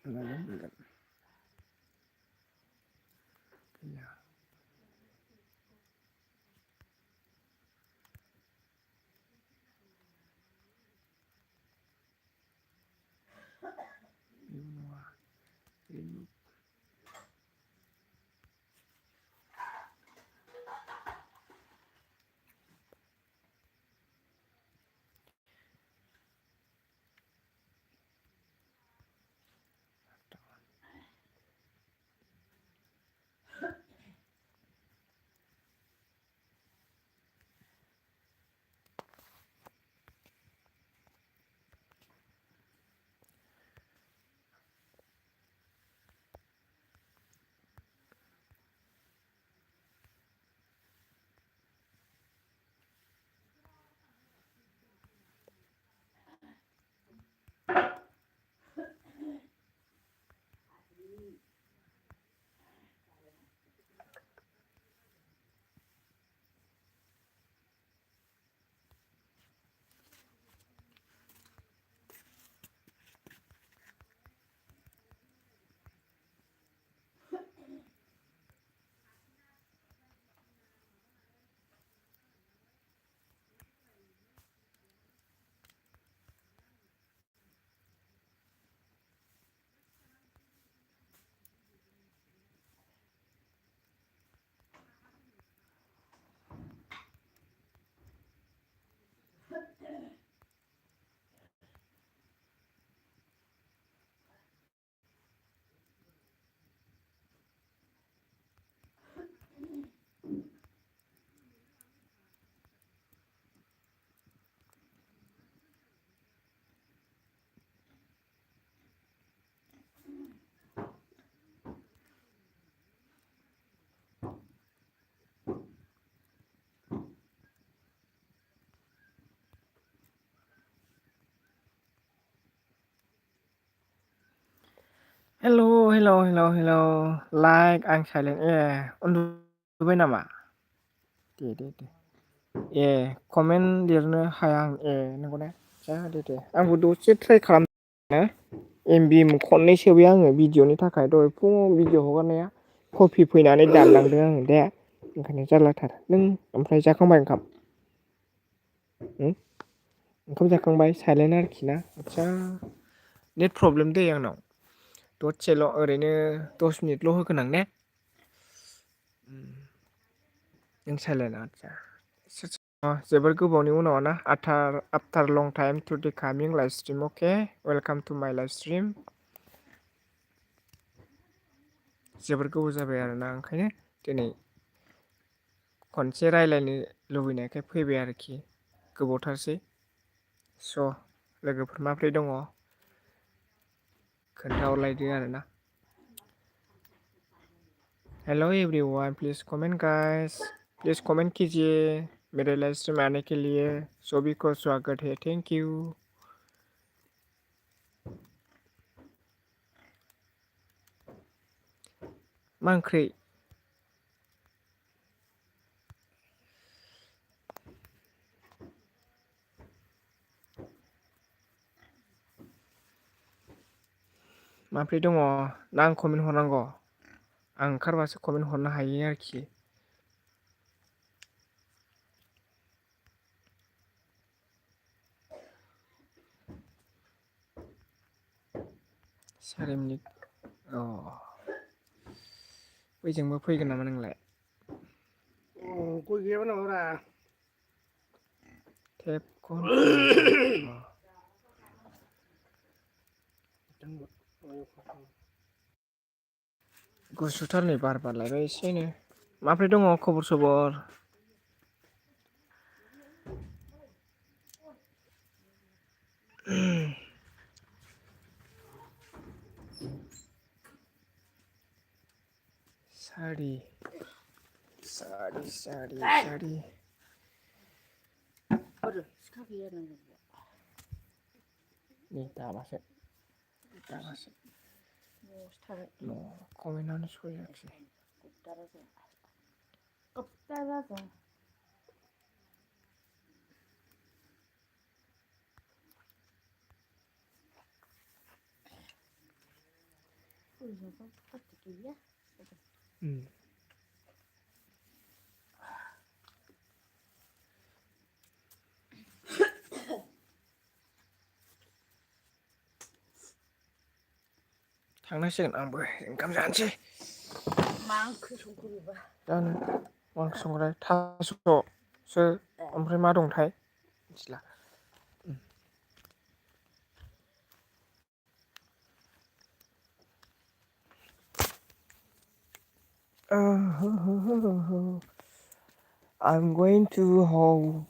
Enggak. Iya. Ini Hello. Like आं silent उन्दुबाय नामा? दे। कमेन्ट लिरनो हाया आं नंगौ ना? दे। आंबो दसे ट्राइ खालामनो MB खननै सोबाय आङो भिडिअ'नि थाखाय दहाय फुङाव भिडिअ' हगारनाया कपि फैनानै दानलांदों आङो दे ओंखायनो जारलाथार। नों ओमफ्राय जाखांबाय ओंखाम? ओंखाम जाखांबाय साइलेन्ट आरोखि ना? आदसा नेट प्रब्लेम दै आंनाव दसेल' ओरैनो 10 मिनिटल' होगोन आं ने? नों साइलेन्ट आदसा जोबोर गोबावनि उनाव ना after long time to the coming live stream okay welcome to my live stream. जोबोर गोबाव जाबाय आरोना ओंखायनो दिनै खनसे रायज्लायनो लुबैनायखाय फैबाय आरोखि गोबावथारसै। स' लोगोफोर माब्रै दङ खोन्थाहरलायदो आरोना। Hello everyone please comment guys please comment कीजिए मेरे लाइव स्ट्रीम आने के लिए सभी को स्वागत है थैंक यू। मा ओंख्रि? माब्रै दङ ना आं कमेन्ट हरनांगौ? आं ओंखारबासो कमेन्ट हरनो हायो आरोखि। सारि मिनिट बैजोंबो फैगोन नामा नोंलाय? गय गैयाबा नामाब्रा टेपखौ गुसुथार नै बार बारलायबाय एसेनो। माब्रै दङ खबर सबर? सारि नै दाबासो कमेन्टआनो सयाखै। थांनांसिगोन आंबो ओंखाम जानोसै। मा ओंख्रि संखो बेबा? जानो मा ओंख्रि संखोथाय थास'सो ओमफ्राय मा दंथाय मिथिला। I'm going to home.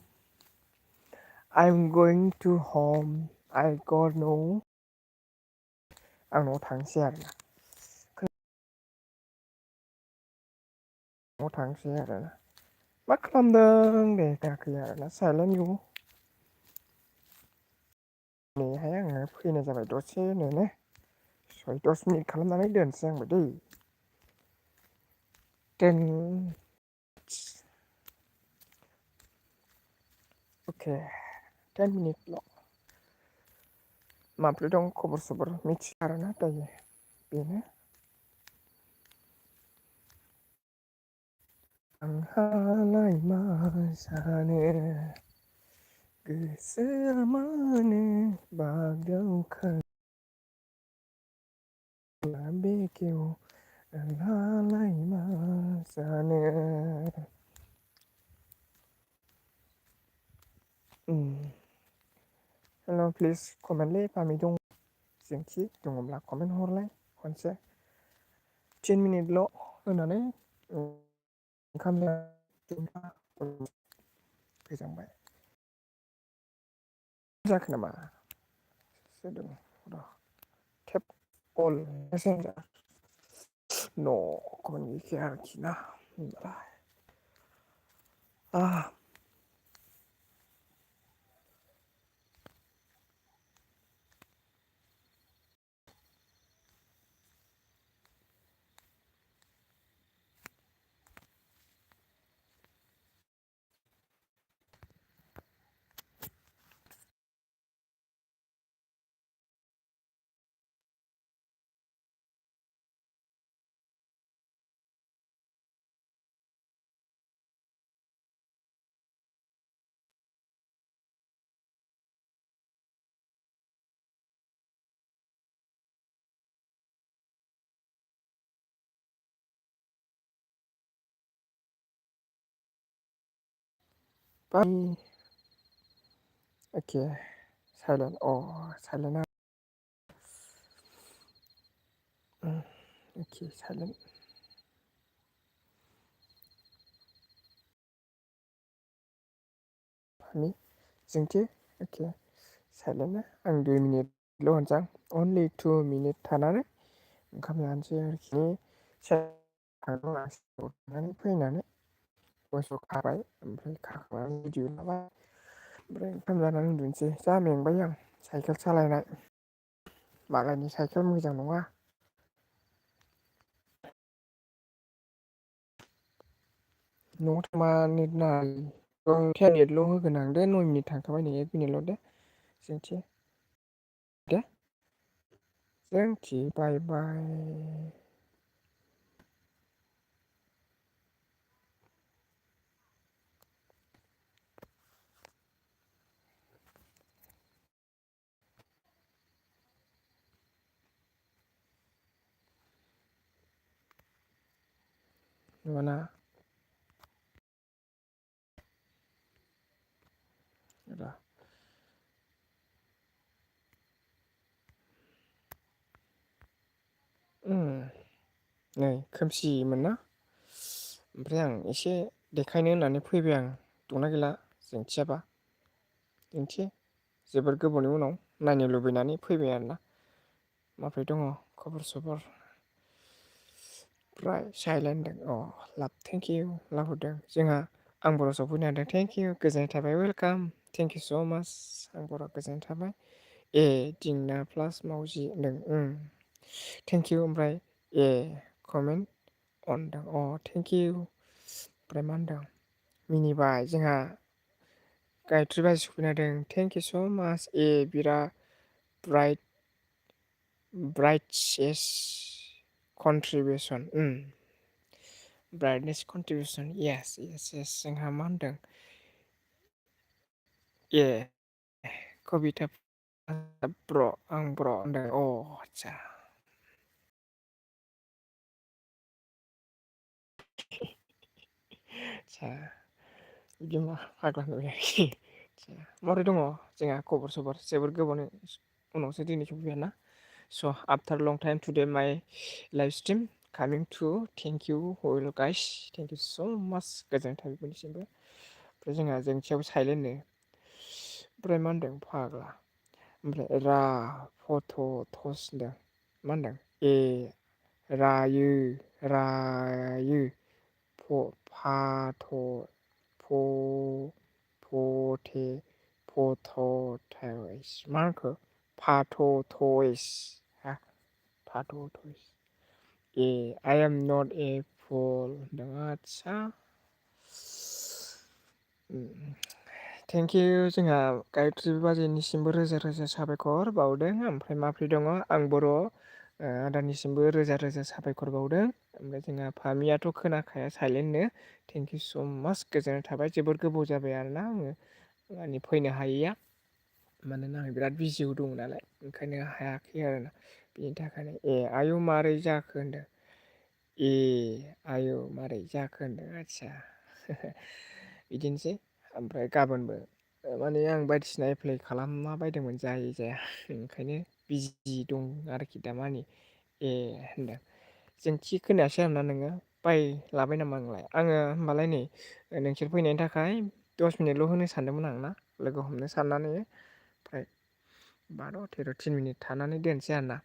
I'm going to home. I got no. आं न'आव थांसै आरोना। न'आव थांसै आरोना। मा खालामदों दे थायाखै आरोना साइलेन्ट इउ। नैहाय आङो फैनाय जाबाय दसेनो 10 मिनिट खालामनानै दोनसै आंबो दै। 10 अके 10 मिनिटल'। माब्रै दं खबर सबर मिथिला आरोना दायो बेनो। आंहालाय मा जानो गोसोआ मानो बावगावखो बेखेव नोंहालाय मा जानो। हेल' प्लिज कमेन्टलै मामि दं सोंथि दङब्ला कमेन्ट हरलाय खनसे 10 मिनिटल' होनानै ओंखाम फैजांबाय जाखो नामा र' टेप अल मेसेन्जार न' कमेन्ट गैखाया आरोखि ना होनबालाय अके साइलेन्ट साइलेन्ट अके साइलेन्ट जोंथि अके साइलेन्टना आं 2 मिनिटल' होनसां अनलि 2 मिनिट थानानै ओंखाम जानोसै आरोखि थांनानै फैनानै मोसौ खाबाय ओमफ्राय खाखांनानै भिडिअ लाबाय ओमफ्राय ओंखाम जानानै उन्दुनोसै जा मेंबाय आं साइकेल सालायनाय मालायनि साइकेल मोजां नङा न'आव थांबा नेट नाङालै 10 मिनिटल' होगोन आं दे 9 मिनिट थांखाबाय नै 1 मिनिटल' दे जोंथि दे जोंथि बाय बाय नुवाना र' नै खोमसिमोन ना ओमफ्राय आं एसे देखायनो होननानै फैबाय आं दंना गैला जोंथियाबा जोंथि जोबोर गोबावनि उनाव नायनो लुबैनानै फैबाय आरोना माब्रै दङ खबर सबर ओमफ्राय साइलेन्ट लाभ थेंक इउ लाभ हरदों जोंहा आं बर' सफैनो हादों थेंक इउ गोजोननाय थाबाय वेलकाम थेंक इउ स' माच आं बर' गोजोननाय थाबाय दिंना प्लास मावजि होनदों थेंक इउ ओमफ्राय कमेन्ट अनदों थेंक इउ ओमफ्राय मा होनदों मिनिबाय जोंहा गायत्रि बाजै सफैनो हादों थेंक इउ स' माच बिराद ब्राइट सेस contribution brightness contribution yes जोंहा मा होनदों कबिता आं ब्र' होनदों आदसा आदसा बिदिमा फाग्ला नुबाय आदसा माबोरै दङ जोंहा खबर सबर जोबोर गोबावनि उनावसो दिनै सफैबाय ना so' after long time today my live stream coming to thank you all guys thank you so' much गोजोननाय थाबाय बयनिसिमबो ओमफ्राय जोंहा जोंथियाव साइलेन्टनो ओमफ्राय मा होनदों फाग्ला ओमफ्राय फथ' थस होनदों मा होनदों रायो फाथ' फथे फथ'थयस मा होनखो फाथ'थयस हा फाथ'थयस आइ एम नट ए फुल होनदों आदसा थेंक इउ जोंहा गायत्रि बाजैनिसिमबो रोजा रोजा साबायखर बावदों ओमफ्राय माब्रै दङ आं बर' आदानिसिमबो रोजा रोजा साबायखर बावदों ओमफ्राय जोंहा फामियाथ' खोनाखाया साइलेन्टनो थेंक इउ स' माच गोजोननाय थाबाय जोबोर गोबाव जाबाय आरोना आङो माने फैनो हायैया मानोना आं बिराद बिजियाव दङ नालाय ओंखायनो हायाखै आरोना बिनि थाखायनो आयौ मारै जाखो होनदों आयौ मारै जाखो होनदों आदसा बिदिनोसै ओमफ्राय गाबोनबो माने आं बायदिसिना एप्लाइ खालामला बायदोंमोन जायै जाया ओंखायनो बिजि दं आरोखि दामानि होनदों जोंथि खोनायासै आरोना नोङो बाय लाबाय नामा नोंलाय आङो होमबालाय नै नोंसोर फैनायनि थाखाय 10 मिनिटल' होनो सानदोंमोन आं ना लोगो हमनो साननानै ओमफ्राय 12-13 मिनिट थानानै दोनसै आरोना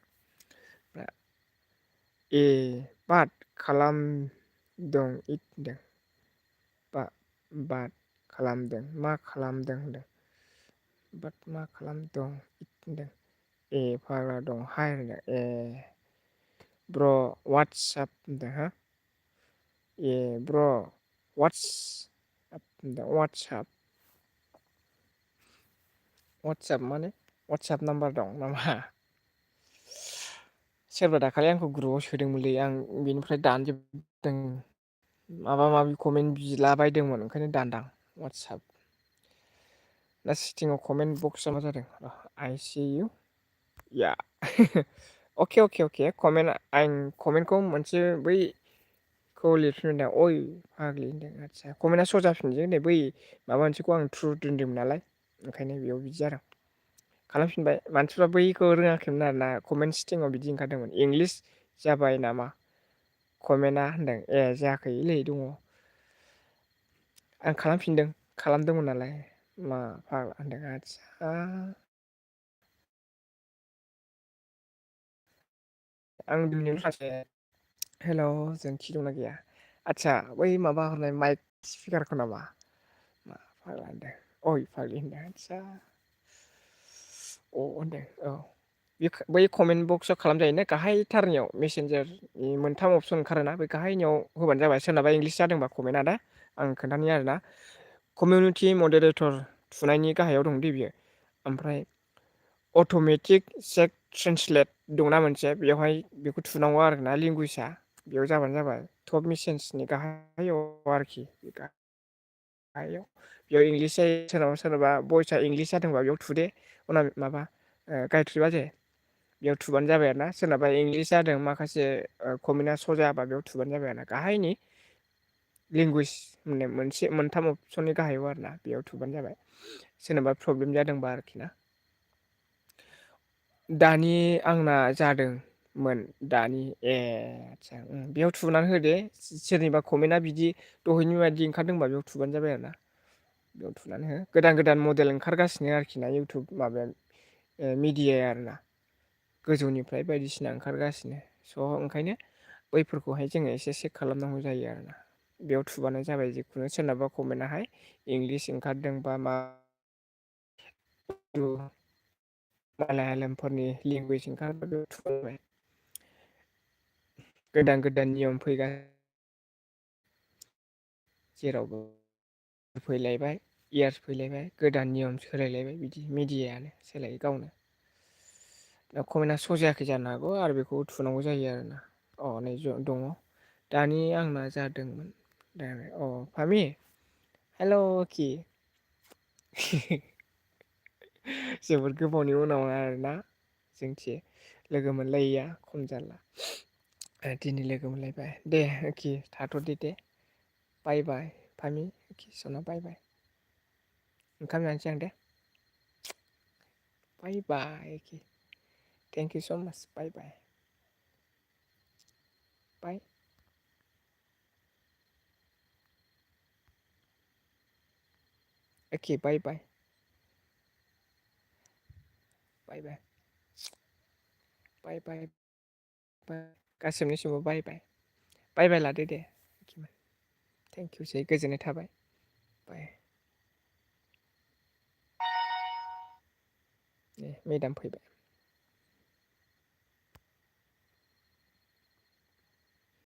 बाट खालामदों होनदों बाद खालामदों मा खालामदों होनदों बाट मा खालामदों होनदों फाग्ला दं हाय होनदों ब्र' वाट्सआप होनदों हो ब्र' वाट्सआप माने वाट्सआप नाम्बार दं नामा सोरबा दाखालि आंखौ ग्रुपाव सोदोंमोनलै आं बेनिफ्राय दानजोबदों माबा माबि कमेन्ट बिला बायदोंमोन ओंखायनो दानदां वाट्सआप ना सिटिंआव कमेन्ट बक्सआ मा जादों आइ सि इउ या अके कमेन्ट आं कमेन्टखौ मोनसे बैखौ लिरफिनदों अइ फाग्लि होनदों आदसा कमेन्टआ स' जाफिनदों नै बै माबा मोनसेखौ आं थ्रु दोनदोंमोन नालाय ओंखायनो बेयाव बिदि जादों खालामफिनबाय मानसिफ्रा बैखौ रोङाखैमोन आरोना कमेन्ट सिटिंआव बिदि ओंखारदोंमोन इंलिस जाबाय नामा कमेन्टआ होनदों जायाखैलै दङ आं खालामदोंमोन नालाय मा फाग्ला होनदों आदसा आं दिनै सासे हेल' जोंथि दंना गैया आदसा बै माबा हरनाय माइक स्पिकारखौ नामा मा फाग्ला होनदों अइ फाग्लि होनदों आदसा होनदों औ बै कमेन्ट बक्सआव खालामजायोना गाहायथारनियाव मेसेन्जारनि मोनथाम अपसन ओंखारोना बे गाहायनियाव होबानो जाबाय सोरनाबा इंलिस जादोंबा कमेन्टआ दा आं खोन्थानि आरोना कमिउनिटि मडारेटर थुनायनि गाहायाव दं दे बियो ओमफ्राय अट'मेटिक चेक ट्रेन्सलेट दंना मोनसे बेवहाय बेखौ थुनांगौ आरोना लेंगुवेजआ बेयाव जाबानो जाबाय टप मेसेन्सनि गाहायाव आरोखि बेयाव इंलिस जायो सोरनाबा भइसआ इंलिस जादोंबा बेयाव थुदे उनाव माबा गायत्रि बाजे बेयाव थुबानो जाबाय आरो ना सोरनाबा इंलिस जादों माखासे कमेन्टआ स' जायाबा बेयाव थुबानो जाबाय आरो ना गाहायनि लेंगुवेज मोनथाम अपसननि गाहायाव आरोना बेयाव थुबानो जाबाय सोरनाबा प्रब्लेम जादोंबा आरोखि ना दानि आंना जादोंमोन दानि आदसा बेयाव थुनानै होदे सोरनिबा कमेन्टआ बिदि दहायनि बायदि ओंखारदोंबा बेयाव थुबानो जाबाय आरो ना बेयाव थुनानै हो गोदान गोदान मडेल ओंखारगासिनो आरोखि ना इउटुब माबाया मिडियाया आरोना गोजौनिफ्राय बायदिसिना ओंखारगासिनो स' ओंखायनो बैफोरखौहाय जोङो एसे चेक खालामनांगौ जायो आरोना बेयाव थुबानो जाबाय जिखुनु सोरनाबा कमेन्टआहाय इंलिस ओंखारदों बा मा मालायालोमफोरनि लेंगुवेज ओंखारोबा बेयाव थुबानो जाबाय गोदान गोदान नियम फैगासिनो जेरावबो फैलायबाय इयार्स फैलायबाय गोदान नियम सोलायलायबाय बिदि मिडियायानो सोलायो गावनो दा कमेन्टआ स' जायाखै जानो हागौ आरो बेखौ थुनांगौ जायो आरोना अ नै दङ दानि आंना जादोंमोन दा अ फामि हेल' कि जोबोद गोबावनि उनाव आरोना जोंथि लोगो मोनलायैया खम जाला दिनै लोगो मोनलायबाय दे खि थाथ'दो दे बाय बाय फामि सना बाय बाय ओंखाम जानोसै आं दे बाय बाय थेंक इउ स' माच बाय बाय बाय अके बाय बाय बाय बाय बाय बाय बाय गासिबनिसिमबो बाय बाय बाय बाय लादो दे थेंक इउसै गोजोननाय थाबाय बाय दे मेदाम फैबाय